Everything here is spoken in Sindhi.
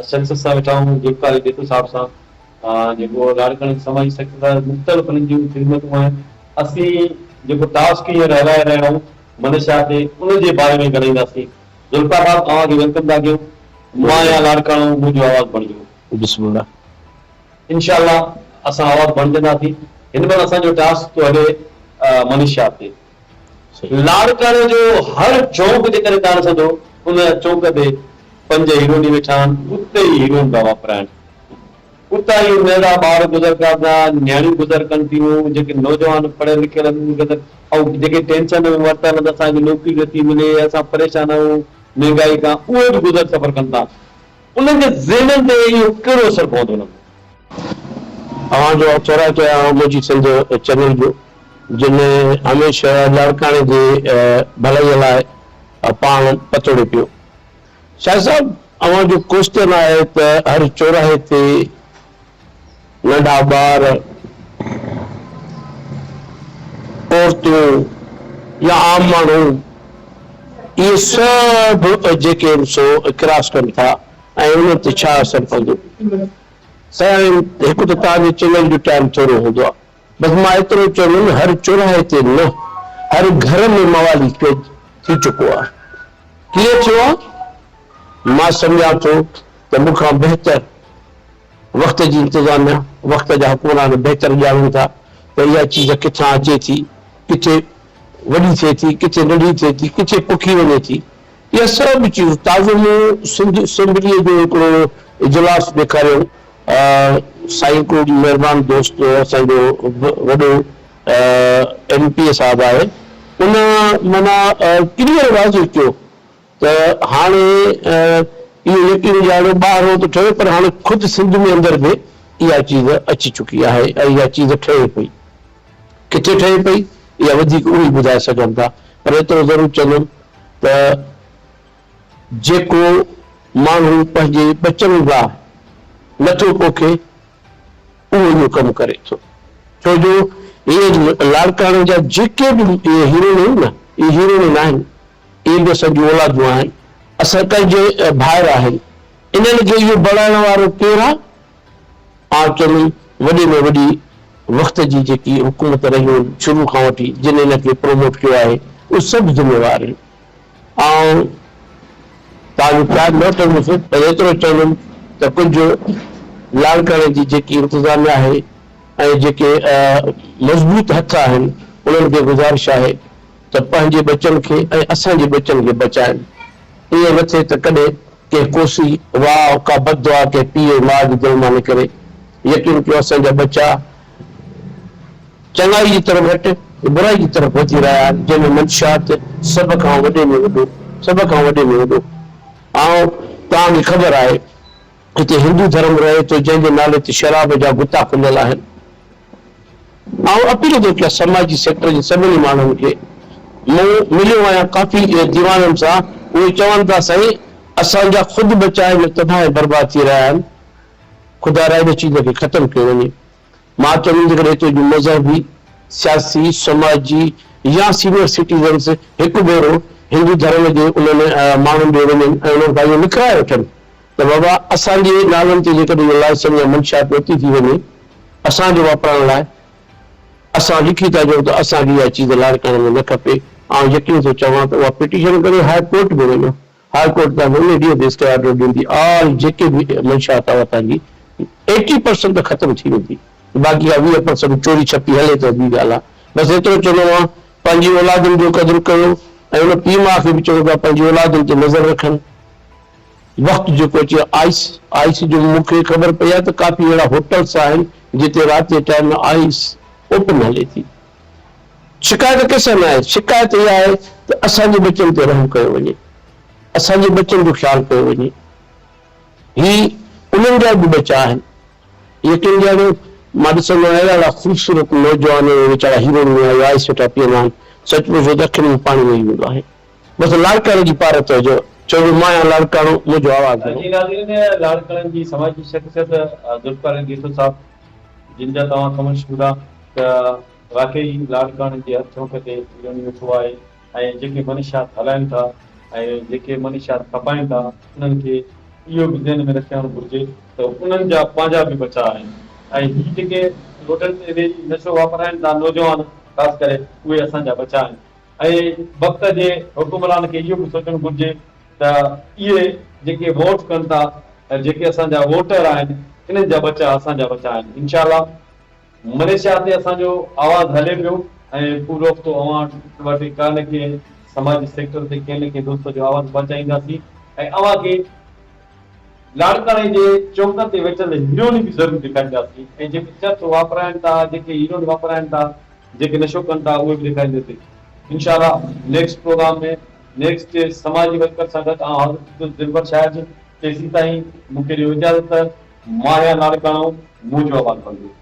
شخص سان ويٺا آهيون ذوالفقار علي ڏيٿو صاحب سان جيڪو لاڙڪاڻي جي سماجي شخصيت آهي مختلف انهن جون خدمتون آهن اسين جيڪو ٽاسڪ هينئر هلائي رهيا آهيون منشا تي ان جي باري ۾ ڳالهائينداسين ذوالفقار صاحب اوهان کي welcome ٿا ڪيون مان آهيان لاڙڪاڻو منهنجو آواز بڻجو. بسم الله. انشاء الله اسان آواز بڻجنداسين هن مهل اسان جو ٽاسڪ ٿو هلي منشا تي. لاڙڪاڻي جو هر چونڪ جيڪڏهن توهان ڏسندو ان چونڪ تي پنج هيروئني ويٺا آهن اتي ئي هيروئن ٿا واپرائن اتان ئي ننڍڙا ٻار گذر ڪن ٿا نياڻيون گذر ڪن ٿيون جيڪي نوجوان پڙهيل لکيل آهن اهي گذر ۽ جيڪي ٽينشن ۾ ورتل آهن ته اسان کي نوڪري نٿي ملي اسان پريشان آهيون مهنگائي کان اهي به گذر سفر ڪن ٿا انهن جي ذهنن تي اهو ڪهڙو اثر پوندو انهن تي؟ اوهان جو ٿورائتو آهيان منهنجي سنڌ چينل جو جن هميشه لاڙڪاڻي جي ڀلائي لاء پاڻ پتوڙي پيو. شاهه صاحب اوهان جو ڪوئسچن آهي ته هر چوراهي تي ننڍا ٻار، عورتون يا عام ماڻهو اهي سڀ جيڪي آهن سو ڪراس ڪن ٿا ۽ انهن تي ڇا اثر پوندو؟ سائين هڪ ته توهان جي چينل جو ٽائيم ٿورو هوندو آهي بس مان ايترو چوندم هر چوراهي تي نه هر گهر ۾ موالي ٿي چڪو آهي ڪيئن ٿيو آهي مان سمجهان ٿو ته مون کان بهتر وقت جي انتظاميا، وقت جا حڪمران بهتر ڄاڻن ٿا ته اها چيز ڪٿان اچي ٿي، ڪٿي وڏي ٿئي ٿي، ڪٿي ننڍي ٿئي ٿي، ڪٿي پکي وڃي ٿي. اها سڀ چيزون تازو مون سنڌ اسيمبليء جو هڪڙو اجلاس ڏيکاريو. سائين هڪڙو مهربان دوست اسان جو وڏو ايم پي اي صاحب آهي، ان معنيٰ ڪليئر واضح ڪيو ته هاڻي اهو يقين ڏياريو ٻاهرون ته ٺهيو پر هاڻي خود سنڌ ۾ اندر به اها چيز اچي چڪي آهي ۽ اها چيز ٺهي پئي. ڪٿي ٺهي پئي اها وڌيڪ اهي ئي ٻڌائي سگهن ٿا پر ايترو ضرور چوندم ته جيڪو ماڻهو پنهنجي ٻچن لاء نٿو پوکي اهو اهو ڪم ڪري ٿو ڇو جو اهي لاڙڪاڻي جا جيڪي به اهي هيروئن آهن نه اهي هيروئن ناهن اهي به اسان جون اولادون آهن، اسان ڪنهن جي ڀائر آهن، انهن کي اهو بڻائڻ وارو ڪير آ؟ آء چوندم وڏي ۾ وڏي وقت جي جيڪي حڪومت رهيون آهن شروع کان وٺي جن ان کي پروموٽ ڪيو آهي اهي سڀ ذميوار آهن. آئون توهان جو ٽائيم نه وٺندس پر ايترو چوندم ته ڪجهه لاڙڪاڻي جي جيڪي انتظاميا آهي ۽ جيڪي مضبوط هٿ آهن انهن کي گذارش آهي ته پنهنجي ٻچن کي ۽ اسان جي ٻچن کي بچائن. ائين نه ٿئي ته ڪڏهن ڪنهن ڪوسي واء ڪا بد دعا ڪنهن پيء ۽ ماء جي دل مان نڪري. يقين ڪيو اسان جا ٻچا چڱائي جي طرف گهٽ ۽ برائي جي طرف وڌي رهيا آهن جنهن ۾ منشيات سڀ کان وڏي ۾ وڏو سڀ کان وڏي ۾ وڏو آئون توهان کي خبر آهي هتي هندو ڌرم رهي ٿو جنهن جي نالي تي شراب جا گتا کليل آهن. آئون اپيل ٿو ڪيان سماجي سيڪٽر جي سڀني ماڻهن کي. مون مليو آهيان ڪافي ديوانن سان اهي چون ٿا سائين اسان جا خود ٻچا آهن تباهه ۽ برباد ٿي رهيا آهن خدارا ان چيز کي ختم ڪيو وڃي. مان چوندم جيڪڏهن هتي جون مذهبي، سياسي، سماجي يا سينيئر سٽيزنس هڪ ڀيرو هندو ڌرم جي انهن ماڻهن ڏي وڃن ۽ انهن کان اهو لکرائي وٺن ته بابا اسان جي نالن تي جيڪڏهن اهو لائسنس يا منشيات ورتي ٿي وڃي اسان جي واپرائڻ لاء اسان لکي ٿا ڏيون ته اسان کي اها چيز لاڙڪاڻي ۾ نه کپي آئون يقين ٿو چوان ته اها پٽيشن ڪري هاء ڪورٽ ۾ وڃو هاء ڪورٽ توهان کي انهي ڏينهن تي اسٽي آرڊر ڏيندي آل جيڪي به منشيات آهي اها توهان جي ايٽي پرسنٽ ته ختم ٿي ويندي باقي اها 20 پرسنٽ چوري ڇپي هلي ته ٻي ڳالهه آهي بس ايترو چوندو آهيان پنهنجي اولادن جو قدر ڪيو ۽ ان پيء ماء کي به چئو ته پنهنجي اولادن تي نظر رکن وقت جيڪو اچي آئس آئس جو مون کي خبر پئي آهي ته ڪافي اهڙا هوٽلس آهن جتي رات جي ٽائيم ۾ آئس اوپن هلي ٿي. شڪايت ڪنهن سان ناهي شڪايت اها آهي ته اسان جي ٻچن تي رحم ڪيو وڃي اسان جي ٻچن جو خيال ڪيو وڃي هي انهن جا به ٻچا آهن يقين ڄاڻو مان ڏسندو آهيان اهڙا اهڙا خوبصورت نوجوان ويچارا هيروئن يا آئس ويٺا پيئندا آهن سچ پڇو ته اکين ۾ پاڻي وهي ويندو آهي. بس لاڙڪاڻي جي پارت هجو، ڇو جو مان آهيان لاڙڪاڻو، منهنجو آواز گهڻو. جي ناظرين لاڙڪاڻي جي سماجي شخصيت ذوالفقار علي ڏيٿو صاحب جن جا توهان ڪمنٽس ٻڌا ته واقعي لاڙڪاڻي جي هر چونڪ تي هيروئن ويٺو آهي ۽ جيڪي منشيات هلائن ٿا ۽ جيڪي منشيات کپائن ٿا انهن کي اهو به ذهن ۾ رکڻ گهرجي ته انهن جا پنهنجا به ٻچا آهن ۽ هي جيڪي روڊن تي ويهي نشو واپرائن ٿا نوجوان خاص ڪري اهي اسان جا ٻچا آهن ۽ وقت جي حڪمران کي اهو به سوچڻ گهرجي ته اهي جيڪي ووٽ ڪن ٿا ۽ جيڪي اسان جا ووٽر آهن انهن جا ٻچا اسان جا ٻچا آهن انشاء الله مليشيا تي اسان جو آواز هلي پيو ۽ پورو هفتو اوهان وٽ ڪا نه ڪنهن سماجي سيڪٽر تي ڪنهن نه ڪنهن دوست جو آواز پهچائينداسين ۽ اوهان کي لاڙڪاڻي جي چونڪن تي ويٺل هيروئن به ضرور ڏيکارينداسين ۽ جيڪي چرچ واپرائن ٿا جيڪي هيروئن واپرائن ٿا جيڪي نشو ڪن ٿا اهي به ڏيکارينداسين انشاء الله نيڪسٽ پروگرام ۾ نيڪسٽ سماجي ورڪر سان گڏ آئون حاضر ٿيندس دلبر شاهد تيسين تائين مون کي ڏيو اجازت ماهيا لاڙڪاڻو منهنجو آواز بڻجو.